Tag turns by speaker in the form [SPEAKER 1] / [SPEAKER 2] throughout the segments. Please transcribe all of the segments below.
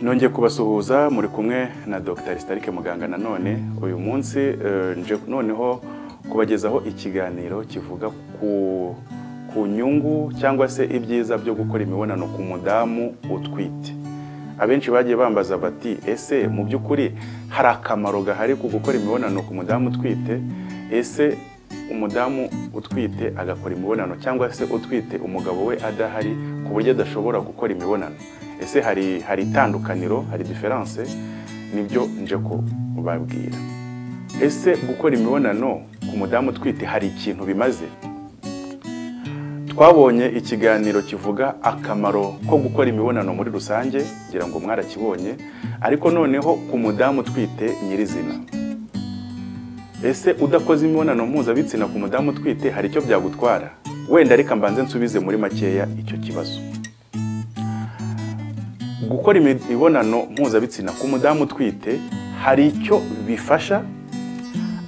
[SPEAKER 1] Nongeye kubasuhuza, muri kumwe na Dr. Aristarque Muganga. Nanone uyu munsi nje noneho kubagezaho ikiganiro kivuga ku nyungu cyangwa se ibyiza byo gukora imibonano ku mudamu utwite. Abenshi bagiye bambaza bati: "Ese mu by'ukuri hari akamaro gahari ku gukora imibonano ku mudamu utwite? Ese umudamu utwite agakora imibonano, cyangwa se utwite umugabo we adahari ku buryo adashobora gukora imibonano, ese hari itandukaniro, hari différence?" Nibyo nje kubabwira. Ese gukora imibonano ku mudamu utwite hari ikintu bimaze? Twabonye ikiganiro kivuga akamaro ko gukora imibonano muri rusange, ngira ngo mwarakibonye. Ariko noneho ku mudamu utwite nyirizina, ese udakoze imibonano mpuzabitsina ku mudamu utwite hari icyo byagutwara? Wenda reka mbanze nsubize muri makeya icyo kibazo. Gukora imibonano mpuzabitsina ku mudamu utwite hari icyo bifasha,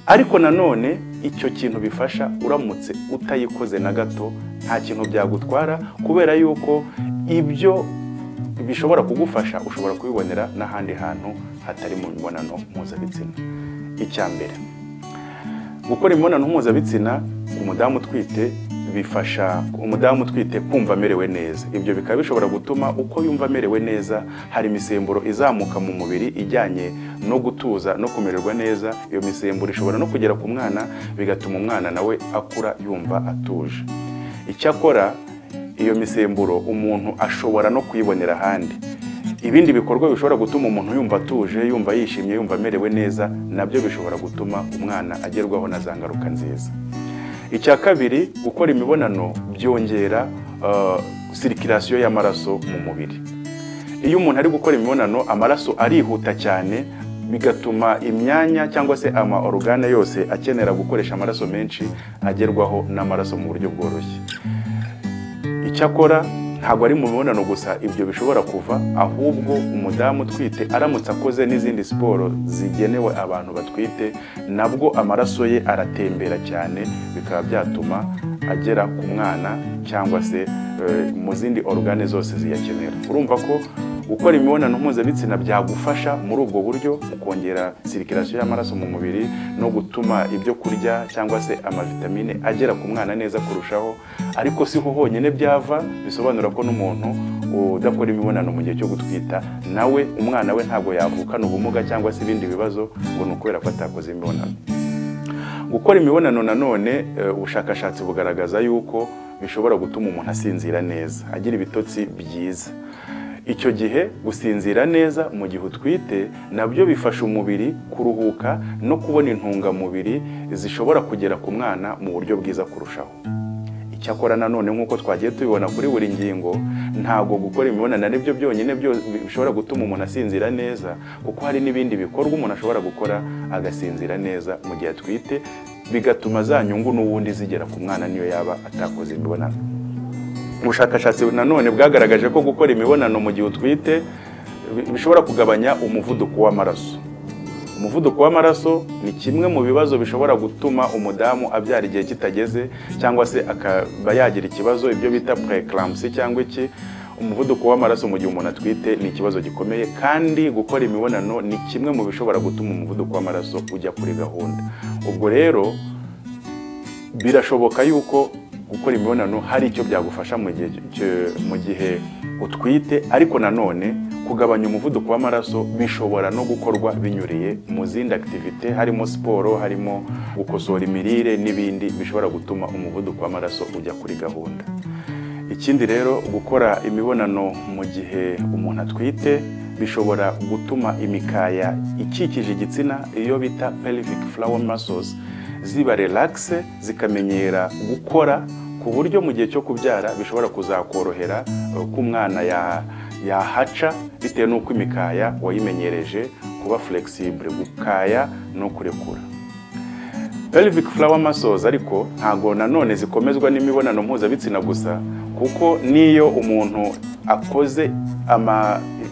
[SPEAKER 1] ariko nanone icyo kintu bifasha, uramutse utayikoze na gato nta kintu byagutwara, kubera yuko ibyo bishobora kugufasha ushobora kubibonera n'ahandi hantu hatari mu mibonano mpuzabitsina. Icya mbere, gukora imibonano mpuzabitsina ku mudamu utwite bifasha umudamu utwite kumva amerewe neza. Ibyo bikaba bishobora gutuma uko yumva amerewe neza, hari imisemburo izamuka mu mubiri ijyanye no gutuza no kumererwa neza. Iyo misemburo ishobora no kugera ku mwana, bigatuma umwana nawe akura yumva atuje. Icyakora iyo misemburo umuntu ashobora no kuyibonera ahandi. Ibindi bikorwa bishobora gutuma umuntu yumva atuje, yumva yishimye, yumva amerewe neza, nabyo bishobora gutuma umwana agerwaho na za ngaruka nziza. Icya kabiri, gukora imibonano byongera circulation y'amaraso mu mubiri. Iyo umuntu ari gukora imibonano, amaraso arihuta cyane, bigatuma imyanya cyangwa se ama organes yose akenera gukoresha amaraso menshi agerwaho n'amaraso mu buryo bworoshye. Icyakora ntabwo ari mu mibonano gusa ibyo bishobora kuva, ahubwo umudamu utwite aramutse akoze n'izindi siporo zigenewe abantu batwite, nabwo amaraso ye aratembera cyane, bikaba byatuma agera ku mwana cyangwa se mu zindi organes zose ziyakenera. Urumva ko gukora imibonano mpuzabitsina byagufasha muri ubwo buryo, mu kongera circulation y'amaraso mu mubiri no gutuma ibyo kurya cyangwa se amavitamine agera ku mwana neza kurushaho. Ariko si ho honyine byava. Bisobanura ko n'umuntu udakora imibonano mu gihe cyo gutwita, nawe umwana we ntabwo yavukana ubumuga cyangwa se ibindi bibazo ngo ni ukubera ko atakoze imibonano. Gukora imibonano nanone, ubushakashatsi bugaragaza yuko bishobora gutuma umuntu asinzira neza, agira ibitotsi byiza. Icyo gihe gusinzira neza mu gihe utwite nabyo bifasha umubiri kuruhuka no kubona intungamubiri zishobora kugera ku mwana mu buryo bwiza kurushaho. Icyakora nanone, nk'uko twagiye tubibona kuri buri ngingo, ntabwo gukora imibonano ari byo byonyine bishobora gutuma umuntu asinzira neza, kuko hari n'ibindi bikorwa umuntu ashobora gukora agasinzira neza mu gihe atwite, bigatuma za nyungu n'ubundi zigera ku mwana niyo yaba atakoze imibonano. Ubushakashatsi nanone bwagaragaje ko gukora imibonano mu gihe utwite bishobora kugabanya umuvuduko w'amaraso. Umuvuduko w'amaraso ni kimwe mu bibazo bishobora gutuma umudamu abyara igihe kitageze, cyangwa se akaba yagira ikibazo, ibyo bita prééclampsie cyangwa iki. Umuvuduko w'amaraso mu gihe umuntu atwite ni ikibazo gikomeye, kandi gukora imibonano ni kimwe mu bishobora gutuma umuvuduko w'amaraso ujya kuri gahunda. Ubwo rero birashoboka yuko gukora imibonano hari icyo byagufasha mu gihe utwite, ariko nanone kugabanya umuvuduko w'amaraso bishobora no gukorwa binyuriye mu zindi activités, harimo siporo, harimo gukosora imirire n'ibindi bishobora gutuma umuvuduko w'amaraso ujya kuri gahunda. Ikindi rero, gukora imibonano mu gihe umuntu atwite bishobora gutuma imikaya ikikije igitsina, iyo bita pelvic floor muscles, ziba relaxé, zikamenyera gukora, ku buryo mu gihe cyo kubyara bishobora kuzakorohera ko umwana yahaca, bitewe n'uko imikaya wayimenyereje kuba flexible, gukaya no kurekura. Pelvic floor muscles ariko ntago nanone zikomezwa n'imibonano mpuzabitsina gusa, kuko n'iyo umuntu akoze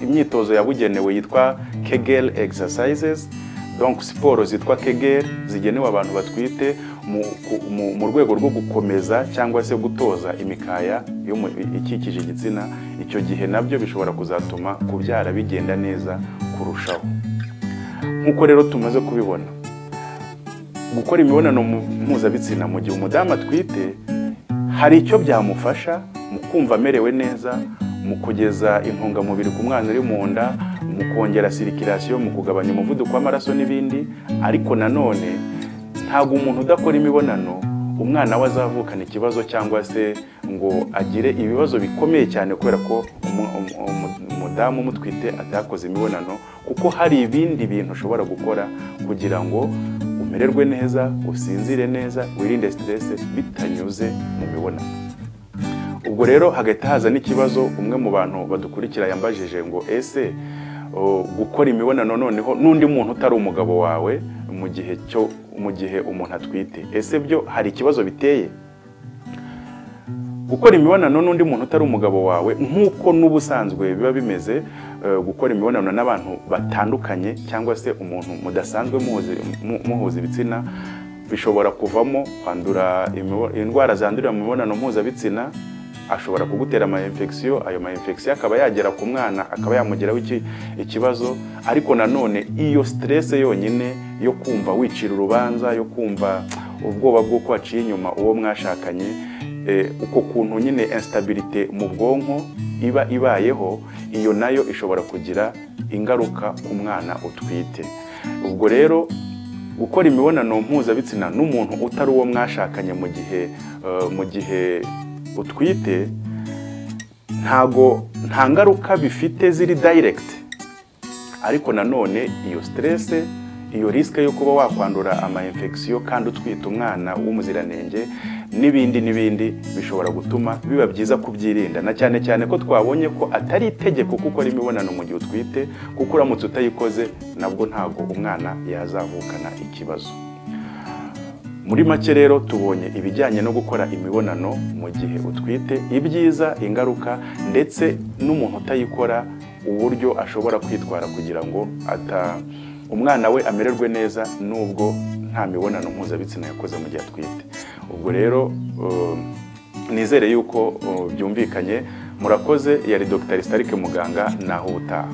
[SPEAKER 1] imyitozo yabugenewe yitwa Kegel exercises, Donc siporo zitwa Kegel zigenewe abantu batwite mu rwego rwo gukomeza cyangwa se gutoza imikaya ikikije igitsina, icyo gihe nabyo bishobora kuzatuma kubyara bigenda neza kurushaho. Nk'uko rero tumaze kubibona, gukora imibonano mpuzabitsina mu gihe umudamu atwite hari icyo byamufasha mu kumva amerewe neza, mu kugeza intungamubiri ku mwana uri mu nda, mu kongera circulation, mu kugabanya umuvuduko w'amaraso n'ibindi. Ariko nanone ntabwo umuntu udakora imibonano umwana we azavukana ikibazo cyangwa se ngo agire ibibazo bikomeye cyane kubera ko umudamu umutwite atakoze imibonano, kuko hari ibindi bintu ushobora gukora kugira ngo umererwe neza, usinzire neza, wirinde stress bitanyuze mu mibonano. Ubwo rero hagahita haza n'ikibazo umwe mu bantu badukurikira yambajije ngo ese gukora imibonano noneho n'undi muntu utari umugabo wawe mu gihe umuntu atwite, ese byo hari ikibazo biteye? Gukora imibonano n'undi muntu utari umugabo wawe, nk'uko n'ubusanzwe biba bimeze, gukora imibonano n'abantu batandukanye cyangwa se umuntu mudasanzwe muhuza ibitsina, bishobora kuvamo kwandura indwara zandurira mu mibonano mpuzabitsina. Ashobora kugutera ama infection, ayo ma infection akaba yagera ku mwana akaba yamugiraho ikibazo. Ariko nanone iyo stress yonyine yo kumva wicira urubanza, yo kumva ubwoba bw'uko waciye inyuma uwo mwashakanye, uko kuntu nyine instabilité mu bwonko iba ibayeho, iyo nayo ishobora kugira ingaruka ku mwana utwite. Ubwo rero gukora imibonano mpuzabitsina n'umuntu utari uwo mwashakanye mu gihe utwite ntago nta ngaruka bifite ziri direct, ariko nanone iyo stress, iyo risque yo kuba wakwandura ama infection kandi utwite umwana w'umuziranenge n'ibindi n'ibindi, bishobora gutuma biba byiza kubyirinda, na cyane cyane ko twabonye ko atari itegeko gukora imibonano mu gihe utwite, kuko uramutse utayikoze nabwo ntago umwana yazavukana ikibazo. Muri make rero tubonye ibijyanye no gukora imibonano mu gihe utwite, ibyiza, ingaruka, ndetse n'umuntu utayikora uburyo ashobora kwitwara kugira ngo umwana we amererwe neza nubwo nta mibonano mpuzabitsina yakoze mu gihe atwite. Ubwo rero nizere yuko byumvikanye. Murakoze. Yari Dr. Starike Muganga, naho ubutaha.